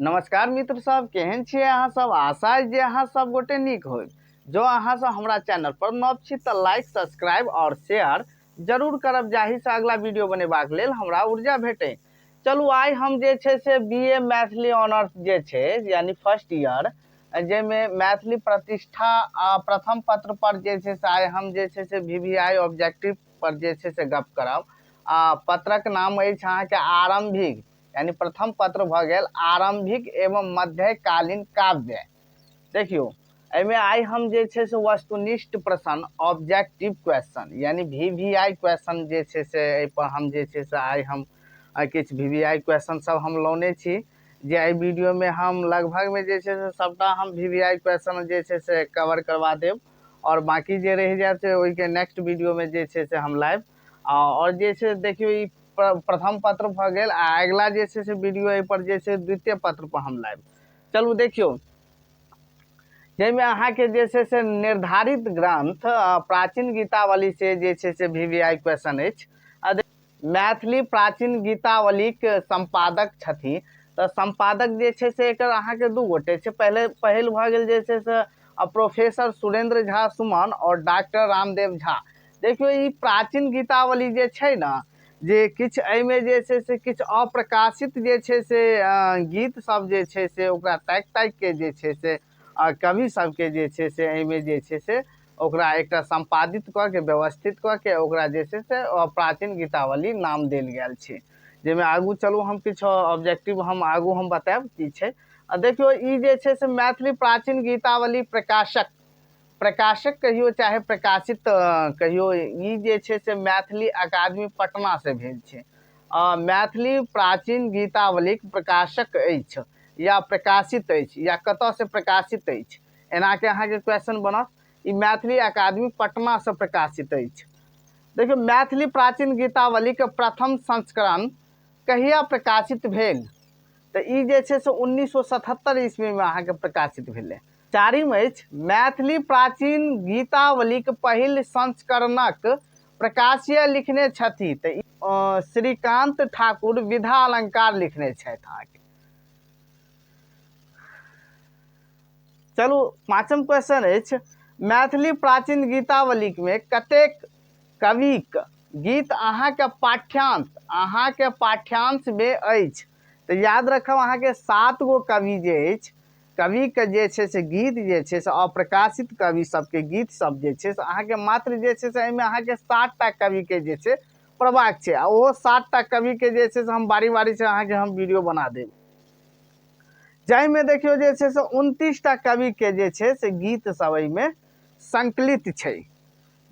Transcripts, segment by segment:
नमस्कार मित्र सब, केहन छियै अहाँ सब? आशा अछि जे अहाँ सब गोटे नीक होइब। जँ अहाँ सब हमरा चैनल पर नव छी तऽ लाइक, सब्सक्राइब और शेयर जरूर करब, जाहि से अगला वीडियो बनेबाक लेल हमरा ऊर्जा भेटे। चलू आइ हम जे छै से बी ए मैथिली ऑनर्स जे छै यानी फर्स्ट ईयर, जाहिमे मैथिली प्रतिष्ठा आ प्रथम पत्र पर जे छै से आइ हम जे छै से वी वी आई ऑब्जेक्टिव पर जे छै से गप करब। आ पत्रक नाम अछि अहाँके आरम्भिक, यानी प्रथम पत्र भऽ गेल आरम्भिक एवं मध्यकालीन काव्य। देखियौ एहिमे आइ हम जे छै से वस्तुनिष्ठ प्रश्न ऑब्जेक्टिव क्वेश्चन यानी वी वी आई क्वेश्चन जे छै से एहिपर हम जे छै से आइ हम किछु वी वी आई क्वेश्चन सब हम लौने छी, जे एहि वीडियोमे हम लगभगमे जे छै से सबटा हम वी वी आई क्वेश्चन जे छै से कवर करवा देब और बाकी जे रहि जायत से ओहिके नेक्स्ट वीडियोमे जे छै से हम लायब। और जे छै देखियौ ई प्रथम पत्र भऽ गेल आ अगिला जे छै से वीडियो एहिपर जे छै द्वितीय पत्र पर हम लायब। चलू देखियौ जाहिमे अहाँके जे छै से निर्धारित ग्रंथ प्राचीन गीतावली से जे छै से वी वी आई क्वेश्चन अछि। मैथिली प्राचीन गीतावलीक सम्पादक छथि, तऽ सम्पादक जे छै से एकर अहाँके दू गोटे छै। पहिल भऽ गेल जे छै से प्रोफेसर सुरेंद्र झा सुमन और डॉक्टर रामदेव झा। देखियौ ई प्राचीन गीतावली जे छै ने, जे किछु एहिमे जे छै से किछु अप्रकाशित जे छै से गीत सब जे छै से ओकरा ताकि ताकि के जे छै से कवि सबके जे छै से एहिमे जे छै से ओकरा एकटा सम्पादित कऽ के व्यवस्थित कऽ के ओकरा जे छै से प्राचीन गीतावली नाम देल गेल छै। जाहिमे आगू चलू हम किछु ऑब्जेक्टिव हम आगू हम बतायब की छै। आ देखियौ ई जे छै से मैथिली प्राचीन गीतावली प्रकाशक कहियो चाहे प्रकाशित कहियो, ई जे छै से मैथिली अकादमी पटना से भेल छै। मैथिली प्राचीन गीतावलीक प्रकाशक अछि या प्रकाशित अछि या कतऽ से प्रकाशित अछि, एनाके अहाँके क्वेश्चन बनत। ई मैथिली अकादमी पटना से प्रकाशित अछि। देखियौ मैथिली प्राचीन गीतावलीके प्रथम संस्करण कहिया प्रकाशित भेल, तऽ ई जे छै से 1977 ईस्वीमे अहाँके प्रकाशित भेलै। चारिम अछि मैथिली प्राचीन गीतावलीक पहिल संस्करणक प्रकाशीय लिखने छथि, तऽ श्रीकांत ठाकुर विधा अलंकार लिखने छथि अहाँके। चलू पाँचम क्वेश्चन अछि मैथिली प्राचीन गीतावलीमे कतेक कविक गीत अहाँके पाठ्यांशमे अछि, तऽ याद रखब अहाँके 7 गो कवि जे अछि, कविके जे छै से गीत जे छै से अप्रकाशित कवि सबके गीत सब जे छै से अहाँके मात्र जे छै से एहिमे अहाँके 7टा कविके जे छै पढ़बाक छै। आ ओहो 7टा कविके जे छै से हम बारी बारी से अहाँके हम वीडियो बना देब, जाहिमे देखियौ जे छै से 29टा कविके जे छै से गीत सब एहिमे संकलित छै।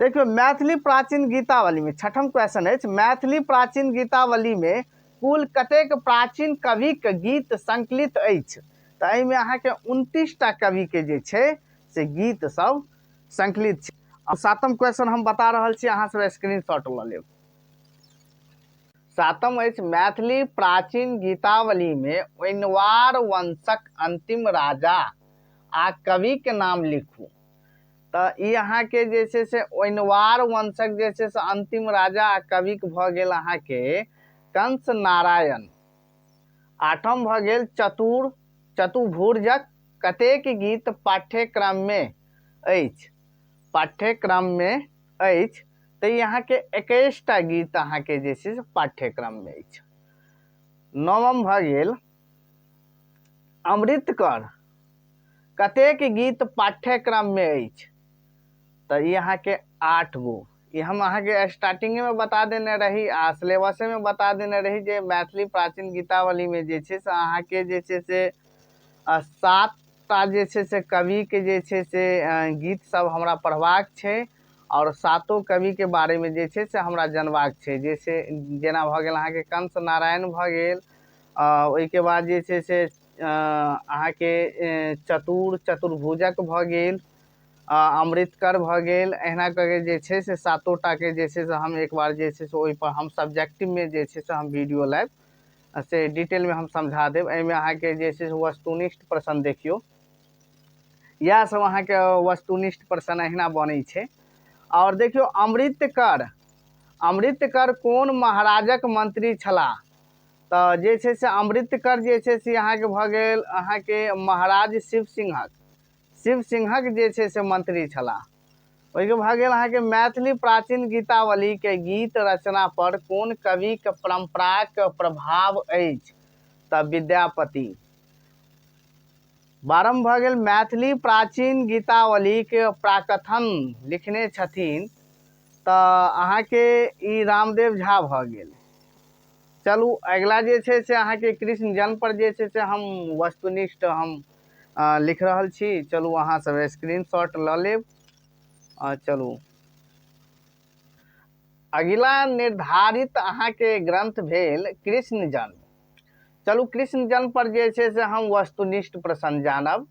देखियौ मैथिली प्राचीन गीतावलीमे छठम क्वेश्चन अछि मैथिली प्राचीन गीतावलीमे कुल कतेक प्राचीन कविक गीत संकलित अछि, तऽ एहिमे अहाँके 29टा कविके जे छै से गीत सब संकलित छै। आ सातम क्वेश्चन हम बता रहल छी, अहाँ सब स्क्रीनशॉट लऽ लेब। सातम अछि मैथिली प्राचीन गीतावलीमे ओइनवार वंशक अंतिम राजा आ कविके नाम लिखू, तऽ ई अहाँके जे छै से ओइनवार वंशक जे छै से अंतिम राजा आ कविक भऽ गेल अहाँके कंस नारायण। आठम भऽ गेल चतुर्भुजक कतेक गीत पाठ्यक्रममे अछि, पाठ्यक्रममे अछि, तऽ ई अहाँके 21टा गीत अहाँके जे छै से पाठ्यक्रममे अछि। नवम भऽ गेल अमृतकर कतेक गीत पाठ्यक्रममे अछि, तऽ ई अहाँके 8 गो। ई हम अहाँके स्टार्टिंगेमे बता देने रही आ सिलेबसेमे बता देने रही जे मैथिली प्राचीन गीतावलीमे जे छै से अहाँके जे छै से 7टा जे छै से कविके जे छै से गीत सब हमरा पढ़बाक छै और 7 कविके बारेमे जे छै से हमरा जनबाक छै। जैसे जेना भऽ गेल अहाँके कंस नारायण भऽ गेल, ओहिके बाद जे छै से अहाँके चतुर्भुजक भऽ गेल, अमृतकर भऽ गेल, एहिना कऽ के जे छै से 7टाके जे छै से हम एक बार जे छै से ओहिपर हम सब्जेक्टिवमे जे छै से हम वीडियो लायब से डिटेलमे हम समझा देब। एहिमे अहाँके जे छै से वस्तुनिष्ठ प्रश्न देखियौ, इएह सब अहाँके वस्तुनिष्ठ प्रश्न अहिना बनै छै। और देखियौ अमृतकर कोन महाराजक मंत्री छलाह, तऽ जे छै से अमृतकर जे छै से अहाँके भऽ गेल अहाँके महाराज शिव सिंहक, शिव सिंहक जे छै से मंत्री छलाह। ओहिके भऽ गेल अहाँके मैथिली प्राचीन गीतावलीके गीत रचना पर कोन कविके परम्पराक प्रभाव अछि? तऽ विद्यापति। बारहम भऽ गेल मैथिली प्राचीन गीतावलीके प्राकथन लिखने छथिन, तऽ अहाँके ई रामदेव झा भऽ गेल। चलू अगिला जे छै से अहाँके कृष्ण जन्म पर जे छै से हम वस्तुनिष्ठ हम लिख रहल छी। चलू अहाँ सब स्क्रीन शॉट लऽ लेब। चलू अगिला निर्धारित अहाँके ग्रंथ भेल कृष्ण जन्म। चलू कृष्ण जन्म पर जे छै से हम वस्तुनिष्ठ प्रसन्न जानब।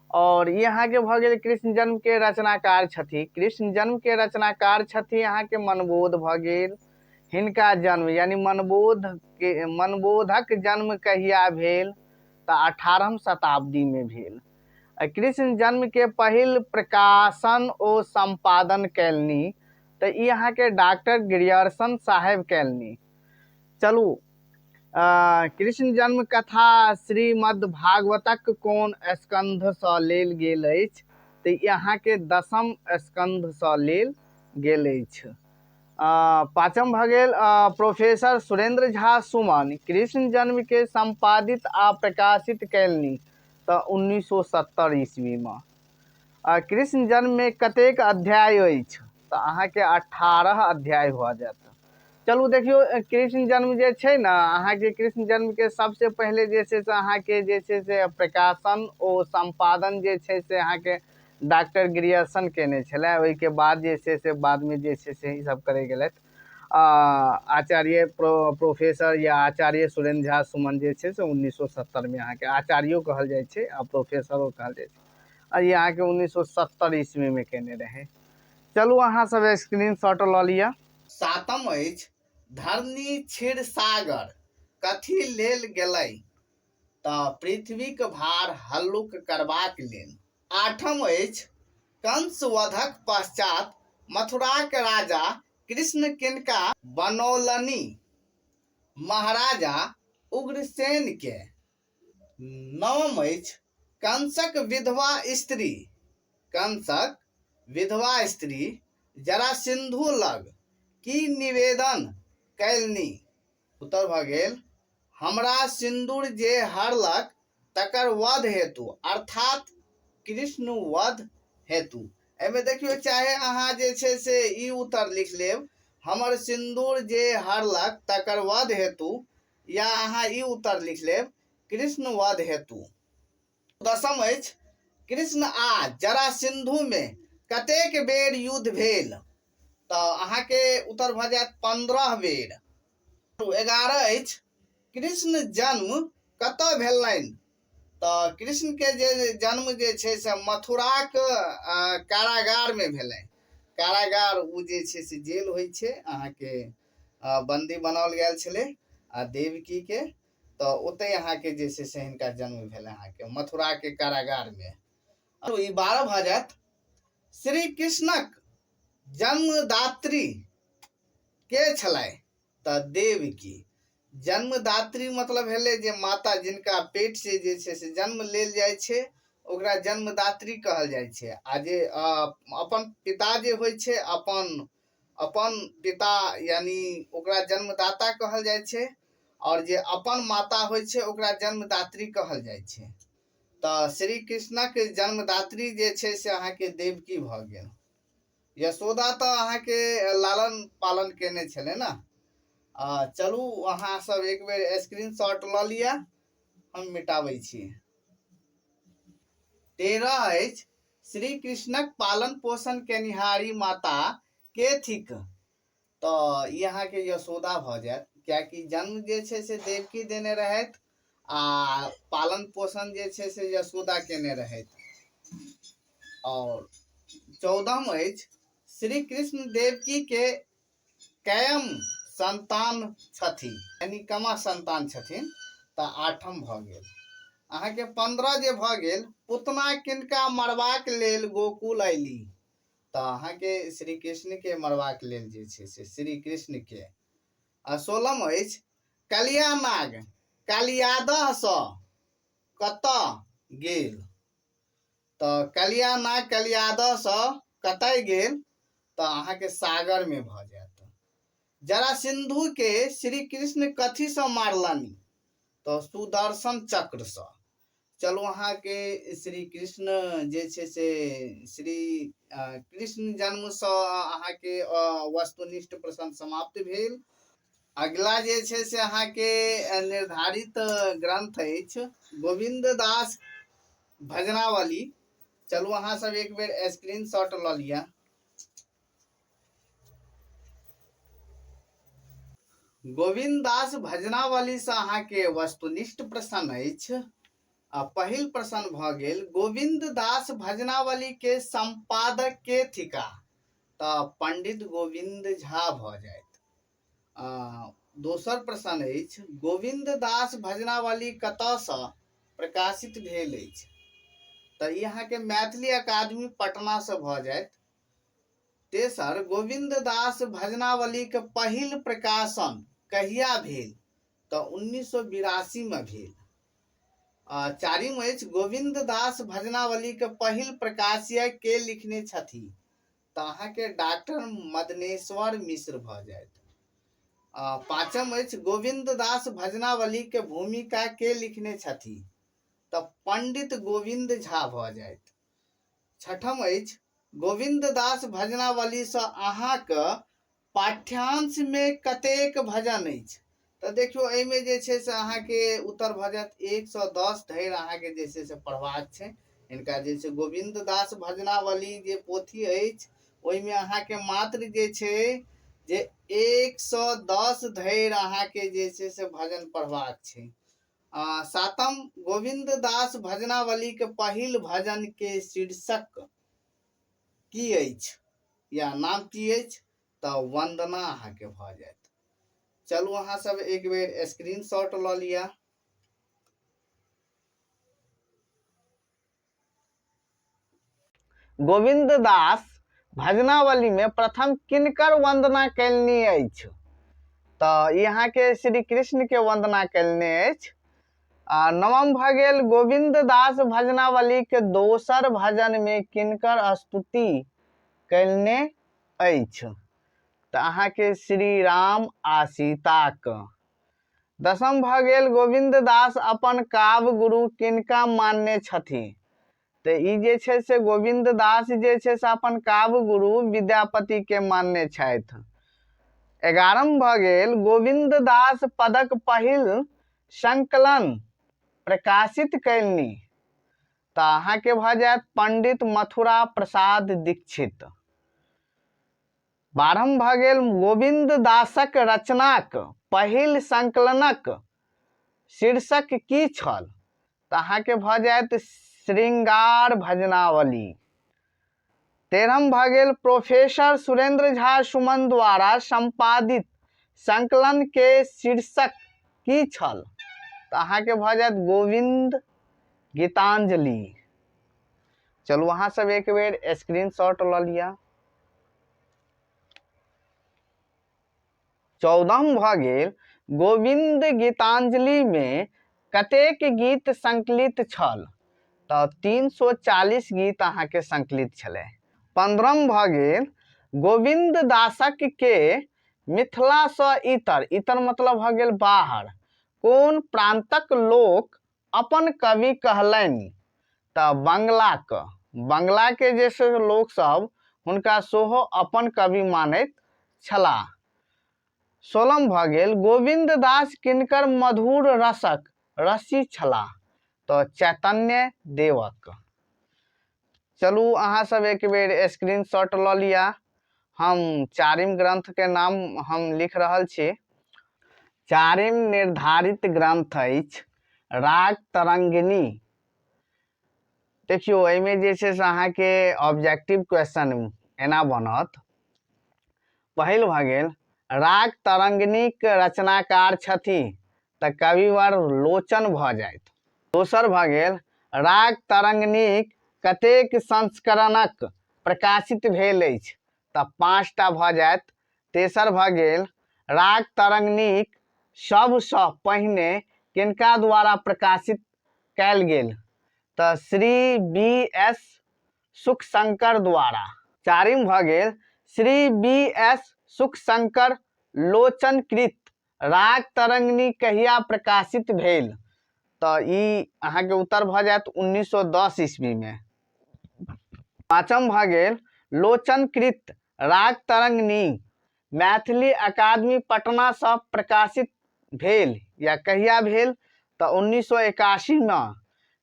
और ई अहाँके भऽ गेल कृष्ण जन्म के रचनाकार छथि। कृष्ण जन्म के रचनाकार छथि अहाँके मनबोध भऽ गेल। हिनका जन्म यानी मनबोध के, मनबोधक जन्म कहिया भेल? तऽ 18म शताब्दी में भेल। कृष्ण जन्म के पहिल प्रकाशन ओ संपादन कैलनी, तऽ ई अहाँके डॉक्टर ग्रियर्सन साहेब कैलनी। चलू कृष्ण जन्म कथा श्रीमद् भागवतक कोन स्कंधसँ लेल गेल अछि? तऽ ई अहाँके दसम स्कंधसँ लेल गेल अछि। पाँचम भऽ गेल प्रोफेसर सुरेंद्र झा सुमन कृष्ण जन्म के संपादित आ प्रकाशित कयलनि, तऽ 1970 ईस्वीमे। कृष्ण जन्ममे कतेक अध्याय अछि? तऽ अहाँके 18 अध्याय भऽ जायत। चलू देखियौ कृष्ण जन्म जे छै ने अहाँके कृष्ण जन्मके सबसे पहिले जे छै से अहाँके जे छै से प्रकाशन ओ सम्पादन जे छै से अहाँके डॉक्टर ग्रियर्सन केने छलै। ओहिके बाद जे छै से बादमे जे छै से ई सब करै गेलथि आचार्य प्रोफेसर या आचार्य सुरेंद्र झा सुमन जे छै से 1970 मे अहाँके आचार्यो कहल जाइ छै आ प्रोफेसरो कहल जाइ छै। आ ई अहाँके 1970 ईस्वीमे केने रहै। चलू अहाँ सब स्क्रीन शॉट लऽ लिअ। सातम अछि धरणी क्षीरसागर कथी लेल गेलै? तऽ पृथ्वीक भार हल्लुक करबाक लेल। आठम अछि कंसवधक पश्चात मथुराक राजा कृष्ण किनका बनौलनि? महाराजा उग्रसेन के। नवम अछि कंसक विधवा स्त्री, कंसक विधवा स्त्री जरासिंधु लग की निवेदन कयलनि? उत्तर भऽ गेल हमरा सिन्दूर जे हरलक तकर वध हेतु, अर्थात कृष्ण वध हेतु। एहिमे देखियौ चाहे अहाँ जे छै से ई उत्तर लिख लेब हमर सिन्दूर जे हरलक तकर वध हेतु, या अहाँ ई उत्तर लिख लेब कृष्ण वध हेतु। दसम अछि कृष्ण आ जरासिंधु मे कतेक बेर युद्ध भेल? तऽ अहाँके उत्तर भऽ जायत 15 बेर। 11 अछि कृष्ण जन्म कतऽ भेलनि? तऽ कृष्ण के जे जन्म जे छै से मथुराक कारागार मे भेलनि। कारागार ओ जे छै से जेल होइ छै, अहाँके बन्दी बनाओल गेल छलै आ देवकी के, तऽ ओतहि अहाँके जे छै से हिनका जन्म भेल अहाँके मथुराके कारागारमे। ई 12 भऽ जायत। श्री कृष्णक जन्मदात्री के छलै? तऽ देवकी। जन्मदात्री मतलब भेलै जे माता जिनका पेट से जे छै से जन्म लेल जाइ छै ओकरा जन्मदात्री कहल जाइ छै। आ जे अपन पिता जे होइ छै अपन अपन पिता यानी ओकरा जन्मदाता कहल जाइ छै, और जे अपन माता होइ छै ओकरा जन्मदात्री कहल जाइ छै। तऽ श्री कृष्णक जन्मदात्री जे छै से अहाँके देवकी भऽ गेल। यशोदा तऽ अहाँके लालन पालन केने छलै ने। चलू अहाँ सब एक बेर स्क्रीन शॉट लऽ लिअ, हम मिटाबै छी। 13 अछि श्री कृष्णक पालन पोषण केनिहारी माता के थिक? तऽ ई अहाँके यशोदा भऽ जायत, कियाकि जन्म जे छै से देवकी देने रहथि आ पालन पोषण जे छै से यशोदा केने रहथि। और 14 अछि श्री कृष्ण देवकी के कयम संतान छथि, यानी कमा संतान छथिन, तऽ 8 भऽ गेल। अहाँके 15 जे भऽ गेल पुतना किनका मरबाक लेल गोकुल अयली? तऽ अहाँके श्री कृष्ण के मरबाक लेल जे छै से श्री कृष्ण के। आ 16 अछि कलिया नाग कालियादहसँ कतऽ गेल? तऽ कलिया नाग कलियादहसँ कतय गेल? तऽ अहाँके सागरमे भऽ जायत। जरा सिंधुके श्री कृष्ण कथीसँ मारलनि? तऽ सुदर्शन चक्रसँ। चलू अहाँके श्री कृष्ण जे छै से श्री कृष्ण जन्मसँ अहाँके वस्तुनिष्ठ प्रश्न समाप्त भेल। अगिला जे छै से अहाँके निर्धारित ग्रंथ अछि गोविन्द दास भजनावली। चलू अहाँ सब एक बेर स्क्रीन शॉट लऽ लिअ। गोविन्द दास भजनावलीसँ अहाँके वस्तुनिष्ठ प्रश्न अछि आ पहिल प्रश्न भऽ गेल गोविन्द दास भजनावली के संपादक के थिका? तऽ पंडित गोविन्द झा भऽ जायत। आ दोसर प्रश्न अछि गोविन्द दास भजनावली कतऽसँ प्रकाशित भेल अछि? तऽ ई अहाँके मैथिली अकादमी पटनासँ भऽ जायत। तेसर, गोविन्द दास भजनावलीक पहिल प्रकाशन कहिया भेल? तऽ 1982 मे भेल। आ चारिम अछि गोविन्द दास भजनावलीक पहिल प्रकाशीय के लिखने छथि? तऽ अहाँके डॉक्टर मदनेश्वर मिश्र भऽ जायत। आ पाँचम अछि गोविन्द दास भजनावलीक भूमिका के लिखने छथि? तऽ पंडित गोविन्द झा भऽ जायत। छठम अछि गोविन्द दास भजनावलीसँ अहाँक पाठ्यांशमे कतेक भजन अछि? तऽ देखियौ एहिमे जे छै से अहाँके उत्तर भऽ जायत 110 धरि अहाँके जे छै से पढ़बाक छै। हिनका जे छै गोविन्द दास भजनावली जे पोथी अछि ओहिमे अहाँके मात्र जे छै जे 110 धरि अहाँके जे छै से भजन पढ़बाक छै। आ सातम, गोविन्द दास भजनावली के पहिल भजन के शीर्षक की अछि या नाम की अछि? तऽ वंदना अहाँके भऽ जायत। चलू अहाँ सब एक बेर स्क्रीन शॉट लऽ लिअ। गोविन्द दास भजनावली में प्रथम किनकर वंदना कयलनि अछि? तऽ ई अहाँके श्री कृष्ण के वंदना कयलनि अछि। आ नवम भऽ गेल गोविन्द दास भजनावली के दोसर भजन में किनकर स्तुति कयलने अछि? तऽ अहाँके श्री राम आ सीताक। दसम भऽ गेल गोविन्द दास अपन काव्य गुरु किनका मानने छथि? तऽ ई जे छै से गोविन्द दास जे छै से अपन काव्य गुरु विद्यापति के मानने छथि। 11 भऽ गेल गोविन्द दास पदक पहिल संकलन प्रकाशित कयलनि? तऽ अहाँके भऽ जायत पंडित मथुरा प्रसाद दीक्षित। 12 भऽ गेल गोविन्द दासक रचनाक पहिल संकलनक शीर्षक की छल? तऽ अहाँके भऽ जायत श्रृंगार भजनावली। 13 भऽ गेल प्रोफेसर सुरेंद्र झा सुमन द्वारा संपादित संकलन के शीर्षक की छल? तऽ अहाँके भऽ जायत गोविंद गीतांजलि। चलू अहाँ सब एक बेर स्क्रीनशॉट लऽ लिअ। 14 भऽ गेल गोविन्द गीतांजलि मे कतेक गीत संकलित छल? तऽ 340 गीत अहाँके संकलित छलै। 15 भऽ गेल गोविन्द दासक के मिथिलासँ इतर, इतर मतलब भऽ गेल बाहर, कोन प्रांतक लोक अपन कवि कहलनि? तऽ बंगलाक, बंगलाके जे छै लोकसभ हुनका सेहो अपन कवि मानैत छलाह। 16 भऽ गेल गोविन्द दास किनकर मधुर रसक रसी छलाह? तऽ चैतन्य देवक। चलू अहाँ सब एक बेर स्क्रीन शॉट लऽ लिअ। हम चारिम ग्रंथ के नाम हम लिख रहल छी। चारिम निर्धारित ग्रंथ अछि राग तरंगिणी। देखियौ एहिमे जे छै से अहाँके ऑब्जेक्टिव क्वेश्चन एना बनत। पहिल भऽ गेल राग तरंगिणीक रचनाकार छथि तऽ कविवर लोचन भऽ जायत। दोसर भऽ गेल राग तरंगिणीक कतेक संस्करणक प्रकाशित भेल अछि? तऽ 5टा भऽ जायत। तेसर भऽ गेल राग तरंगिणीक सभसँ पहिने किनका द्वारा प्रकाशित कयल गेल? तऽ श्री बी एस सुखशंकर द्वारा। चारिम भऽ गेल श्री बी एस सुखशंकर लोचनकृत राग तरंगिणी कहिया प्रकाशित भेल? तऽ ई अहाँके उत्तर भऽ जायत 1910 ईस्वीमे। पाँचम भऽ गेल लोचनकृत राग तरंगिणी मैथिली अकादमी पटनासँ प्रकाशित भेल या कहिया भेल? तऽ 1981मे।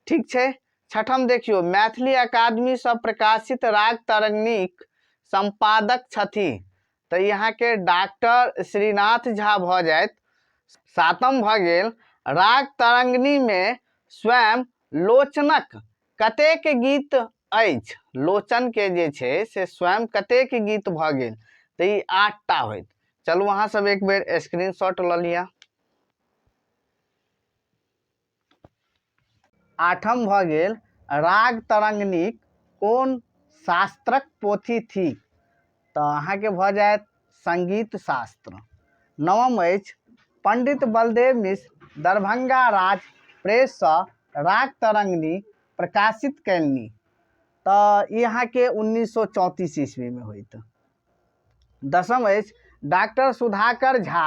ठीक छै। छठम देखियौ, मैथिली अकादमीसँ प्रकाशित राग तरंगिणीक सम्पादक छथि, तऽ यहाँके डॉक्टर श्रीनाथ झा भऽ जायत। सातम भऽ गेल राग तरंगिणीमे स्वयं लोचनक कतेक गीत अछि? लोचनके जे छै से स्वयं कतेक गीत भऽ गेल? तऽ ई 8टा होयत। चलू अहाँ सब एक बेर स्क्रीनशॉट लऽ लिअ। आठम भऽ गेल राग तरंगिणीक कोन शास्त्रक पोथी थिक? तऽ अहाँके भऽ जायत संगीत शास्त्र। नवम अछि पंडित बलदेव मिश्र दरभंगा राज प्रेससँ राग तरंगिणी प्रकाशित कयलनि, तऽ ई अहाँके 1934 ईस्वीमे होइत। दसम अछि डॉक्टर सुधाकर झा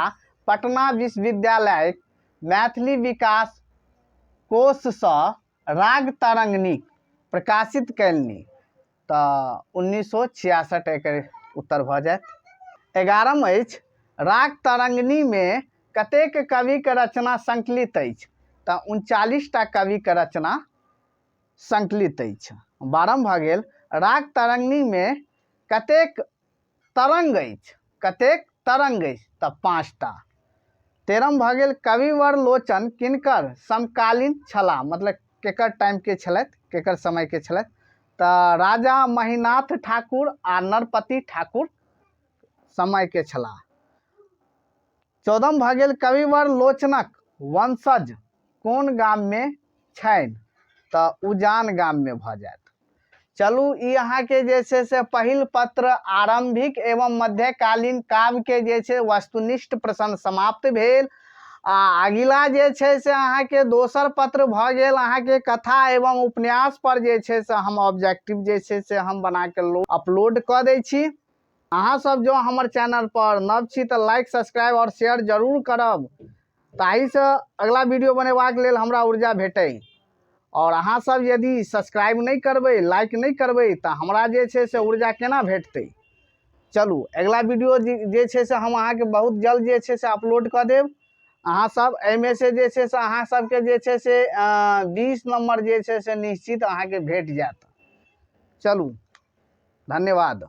पटना विश्वविद्यालय मैथिली विकास कोषसँ राग तरंगिणी प्रकाशित कयलनि, तऽ 1966 एकर उत्तर भऽ जायत। 11म अछि राग तरंगिणीमे कतेक कविके रचना संकलित अछि? तऽ 39टा कविके रचना संकलित अछि। 12म भऽ गेल राग तरंगिणीमे कतेक तरंग अछि? कतेक तरंग अछि? तऽ 5टा। 13म भऽ गेल कविवर लोचन किनकर समकालीन छलाह, मतलब केकर टाइमके छलथि, केकर समयके छलथि? तऽ राजा महिनाथ ठाकुर आ नरपति ठाकुर समयके छलाह। 14म भऽ गेल कविवर लोचनक वंशज कोन गाममे छनि? तऽ उजान गाममे भऽ जायत। चलू ई अहाँके जे छै से पहिल पत्र आरम्भिक एवं मध्यकालीन काव्यके जे छै वस्तुनिष्ठ प्रश्न समाप्त भेल। आ अगिला जे छै से अहाँके दोसर पत्र भऽ गेल अहाँके कथा एवं उपन्यास पर जे छै से हम ऑब्जेक्टिव जे छै से हम बनाके अपलोड कऽ दै छी। अहाँ सब जँ हमर चैनल पर नव छी तऽ लाइक, सब्सक्राइब आओर शेयर जरूर करब, ताहिसँ अगला वीडियो बनेबाक लेल हमरा ऊर्जा भेटै। आओर अहाँ सब यदि सब्सक्राइब नहि करबै, लाइक नहि करबै, तऽ हमरा जे छै से ऊर्जा केना भेटतै? चलू अगिला वीडियो जे छै से हम अहाँके बहुत जल्द जे छै से अपलोड कऽ देब। अहाँ सब एहिमे से जे छै से अहाँ सबके जे छै से 20 नम्बर जे छै से निश्चित अहाँके भेट जायत। चलू धन्यवाद।